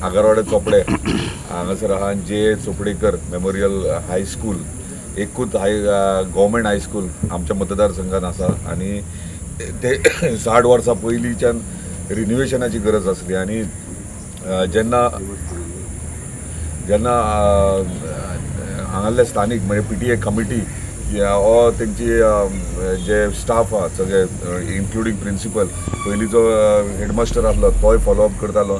आगरवाडे चोपडे हांगासर आहा J Chopdekar memorial high school एकूच हाय गव्हर्मेंट हायस्कूल आमच्या मतदारसंघात आसा आनी ते 60 वर्सां पयलींच्यान रिनोवेशनाची गरज आसली आनी जेन्ना जेन्ना हांगासले स्थानीक म्हणजे पी टी ए कमिटी ओ तेंची जे स्टाफ आहा सगळे इन्क्लुडींग प्रिंसिपल पयलींचो हेडमास्टर आसलो तोय फॉलोअप करतालो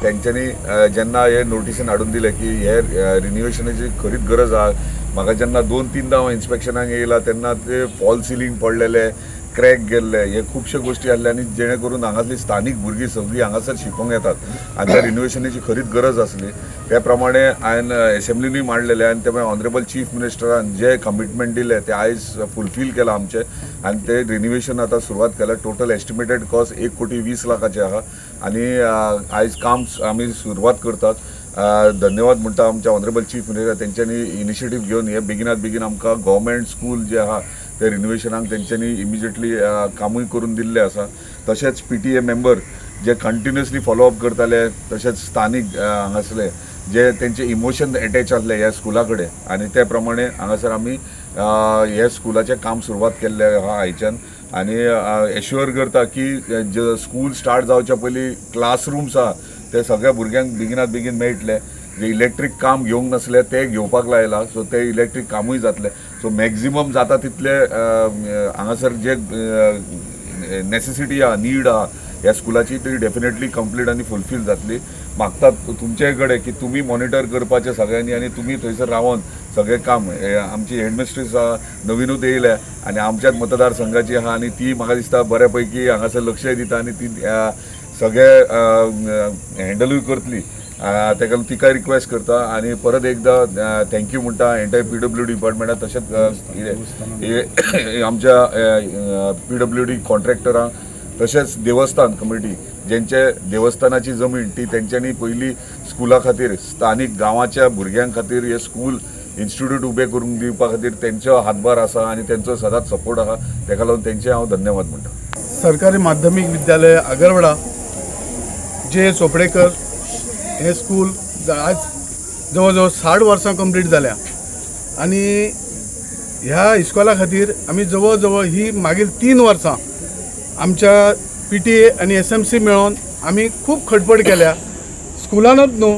तेंच्यांनी जेन्ना हे नोटिसीन हाडून दिलें की हे रिनोवेशनाची खरीच गरज आहा. म्हाका जेन्ना 2-3 हांव इन्स्पेक्शनाक येयला तेन्ना ते फॉल सिलींग पडलेले, क्रॅक गेल्ले, हे खुबशे गोश्टी आसले आनी जेणे करून हांगासली स्थानीक भुरगीं सगळीं हांगासर शिकोंक येतात आनी त्या रिनोवेशनाची खरीच गरज आसली. त्या प्रमाणे हांवें एसेंब्लीनूय मांडलेलें आनी ते ऑनरेबल चीफ मिनिस्टरान जे कमिटमेंट दिलें तें आयज फुलफील केलां आमचें आनी ते रिनोवेशन आतां सुरवात केल्या. टोटल एस्टिमेटेड कॉस्ट 1,20,00,000 आहा आनी आयज काम आमी सुरवात करतात. धन्यवाद म्हणटा आमच्या ऑनरेबल चीफ मिनिस्टर तेंच्यांनी इनिशिएटीव घेवन हे बेगिनात बेगीन आमकां गव्हर्मेंट स्कूल जे आहा ते रिनोवेशनाक तेंच्यांनी इमिजिएटली कामूय करून दिल्लें आसा. तशेंच P T A member J continuously follow up करताले तशेंच स्थानीक हांगासले जे तेंचे इमोशन एटॅच आसले ह्या स्कुला कडेन आनी ते प्रमाणे हांगासर आमी हे स्कुलाचें काम सुरवात केल्लें आहा आयच्यान आनी एश्युअर करता की जे स्कूल स्टार्ट जावच्या पयलीं क्लासरूम्स आहा ते सगळ्या भुरग्यांक बेगिनात बेगीन मेळटले. जे इलेक्ट्रीक काम घेवंक नासले ते घेवपाक लायला, सो ते इलेक्ट्रीक कामूय जातले. सो मॅक्झिमम जाता तितले हांगासर जे नॅसेसिटी आहा, नीड आहा ह्या स्कुलाची ती डेफिनेटली कंप्लीट आनी फुलफील जातली. मागतात तुमचे कडेन की तुमी मॉनिटर करपाचें सगळ्यांनी आनी तुमी थंयसर रावन सगळें काम. आमची हेडमिस्ट्रीस आहा नवीनूच येयल्या आनी आमच्याच मतदारसंघाची आहा आनी ती म्हाका दिसता बऱ्या पैकी हांगासर लक्षय दिता आनी ती सगळे हँडलूय करतली. ताका लागून तिका रिक्वेस्ट करता आनी परत एकदां thank you म्हणटा एंटायर पी डब्ल्यू डिपार्टमेंटाक तशेंच आमच्या पी डब्ल्यू डी कॉन्ट्रॅक्टरांक तशेंच देवस्थान कमिटी जेंचे देवस्थानाची जमीन ती तेंच्यांनी पयलीं स्कुला खातीर स्थानीक गांवाच्या भुरग्यां खातीर हे स्कूल इन्स्टिट्यूट उबे करून दिवपा खातीर तेंचो हातभार आसा आनी तेंचो सदांच सपोर्ट आहा. ताका लागून तेंचे हांव धन्यवाद म्हणटा. सरकारी माध्यमीक विद्यालय आगरवाडा जे चोपडेकर हे स्कूल आज जवळ जवळ 60 वर्सां कंप्लीट जाल्या आनी ह्या इस्कॉला खातीर आमी जवळ जवळ ही मागील 3 वर्सां आमच्या पी टी ए आनी एस एम सी मेळोन आमी खूब खटपट केल्या. स्कुलानूच न्हू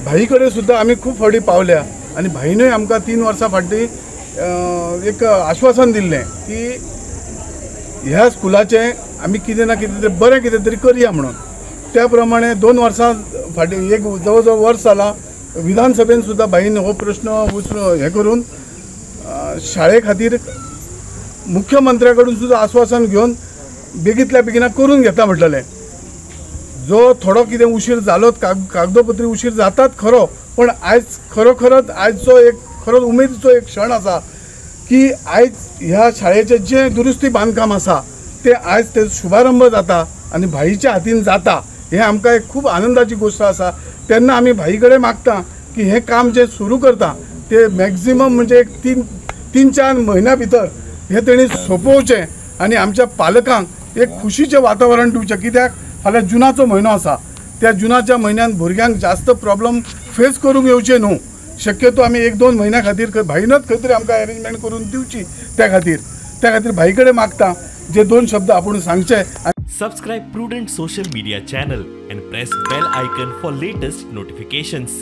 भाई कडेन सुद्दां आमी खूब फावटी पावल्या आनी भाईनूय आमकां 3 वर्सां फाटीं एक आश्वासन दिल्लें की ह्या स्कुलाचें आमी कितें ना कितें तरी बरें कितें तरी करया म्हणून. त्या प्रमाणे 2 वर्सां फाटीं एक जवळ जवळ वर्स जालां विधानसभेन सुद्दां भाईन हो प्रश्न हें करून शाळे खातीर मुख्यमंत्र्या कडून सुद्दां आश्वासन घेवन बेगीतल्या बेगिना करून घेता म्हटलें. जो थोडो कितें उशीर जालो कागदोपत्री उशीर जातात खरो, पण आयज खरोखरच आयजचो एक खरोच उमेदीचो एक क्षण आसा की आयज ह्या शाळेचें जें दुरुस्ती बांदकाम आसा तें आयज ते शुभारंभ जाता आनी भाईच्या हातीन जाता. हें आमकां एक खूब आनंदाची गोश्ट आसा. तेन्ना आमी भाई कडेन मागता की हें काम जें सुरू करता तें मॅक्झिमम म्हणजे एक 3-4 म्हयन्या भितर हें तेणी सोंपोवचें आनी आमच्या पालकांक एक खुशीचें वातावरण दिवचें. कित्याक फाल्यां जुनाचो म्हयनो आसा, त्या जुनाच्या म्हयन्यान भुरग्यांक जास्त प्रॉब्लम फेस करूंक येवचें न्हू. शक्यतो आमी 1-2 म्हयन्या खातीर भाईनच खंय तरी आमकां अरेंजमेंट करून दिवची. त्या खातीर भाई कडेन मागता जे 2 शब्द आपूण सांगचे. Subscribe Prudent social media channel and press bell icon for latest notifications.